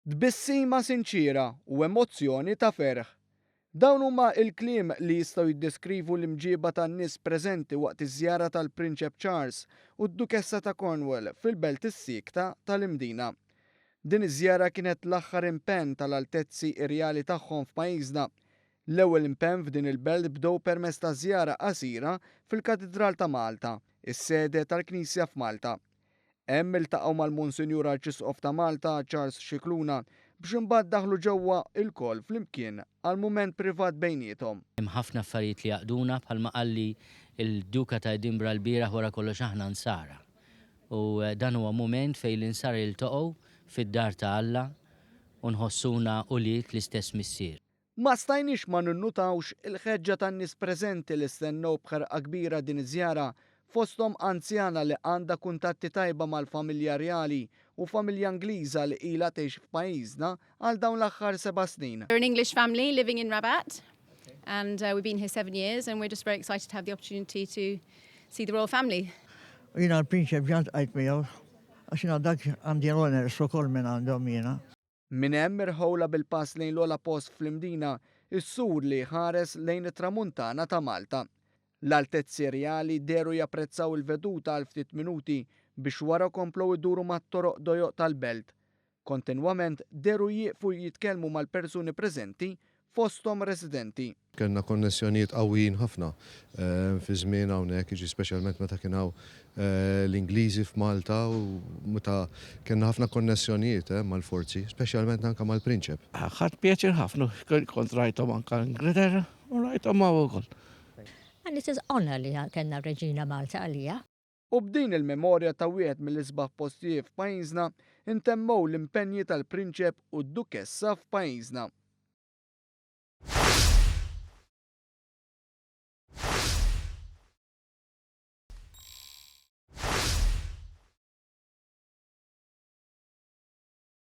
Tbissima sinċiera u emozzjoni ta' ferħ. Dawn huma l-kliem li jistgħu jiddeskrivu l-imġieba tan-nies preżenti waqt iż-żjara tal-Prinċep Charles u d-Dukessa ta' Cornwall fil-Belt is-Siekta tal-Imdina. Din iż-żjara kienet l-aħħar impenn tal-Altezzi Irjali tagħhom f'pajjiżna. L-ewwel impenn f'din il-belt bdew permezz ta' żjara qasira fil-Katidral ta' Malta, is-sede tal-Knisja f'Malta. Hemm iltaqgħu mal-Monsinjur Arċisqof ta' Malta, Charles Scicluna, biex imbagħad daħlu ġewwa ilkoll flimkien għal mument privat bejniethom. Hemm ħafna affarijiet li jgħaqqduna, bħalma qalli l-Duka ta' Edinburgh lbieraħ wara kollox aħna Nsara. U dan huwa mument fejn l-Insara jiltaqgħu fid-dar ta' Alla u nħossuna ulied l-istess Missier. Ma stajniex ma ninnutawx il-ħeġġa tan-nies preżenti li stennew b'ħerqa kbira din iż-żjara, fosthom anzjana li għandha kuntatti tajba mal-familja rjali u familja Ingliża li ilha tgħix f'pajjiżna għal dawn l-aħħar seba' snin. We're an English family living in Rabat and we've been here 7 years and we're just very excited to have the opportunity to see the royal family. Jiena l-Prinċep ġa ltqajt miegħu għax jiena dak għandi l-honours ukoll minn għandhom jiena. Minn hemm irħewlha bil-pass lejn l-ogħla post fl-Imdina, is-sur li jħares lejn it-Tramuntana ta' Malta. L-Altezzi Rjali dehru japprezzaw il-veduta għal ftit minuti biex wara komplew iduru mat-toroq dojoq tal-belt. Kontinwament dehru jieqfu jitkellmu mal-persuni preżenti fosthom residenti. Kellna konnessjonijiet qawwijin ħafna fi żmien hawnhekk, jiġi speċjalment meta kien hawn l-Ingliżi f'Malta u meta kellna ħafna konnessjonijiet mal-forzi, speċjalment anke mal-Prinċep. Ħadt pjaċir ħafna, kont rajthom anke Ingilterra u rajthom hawn ukoll. And it is honour li kellna r-Reġina Malta għalija. U b'din il-memorja ta' wieħed mill-isbaħ postijiet f'pajjiżna, intemmew l-impenji tal-Prinċep u d-Dukessa f'pajjiżna.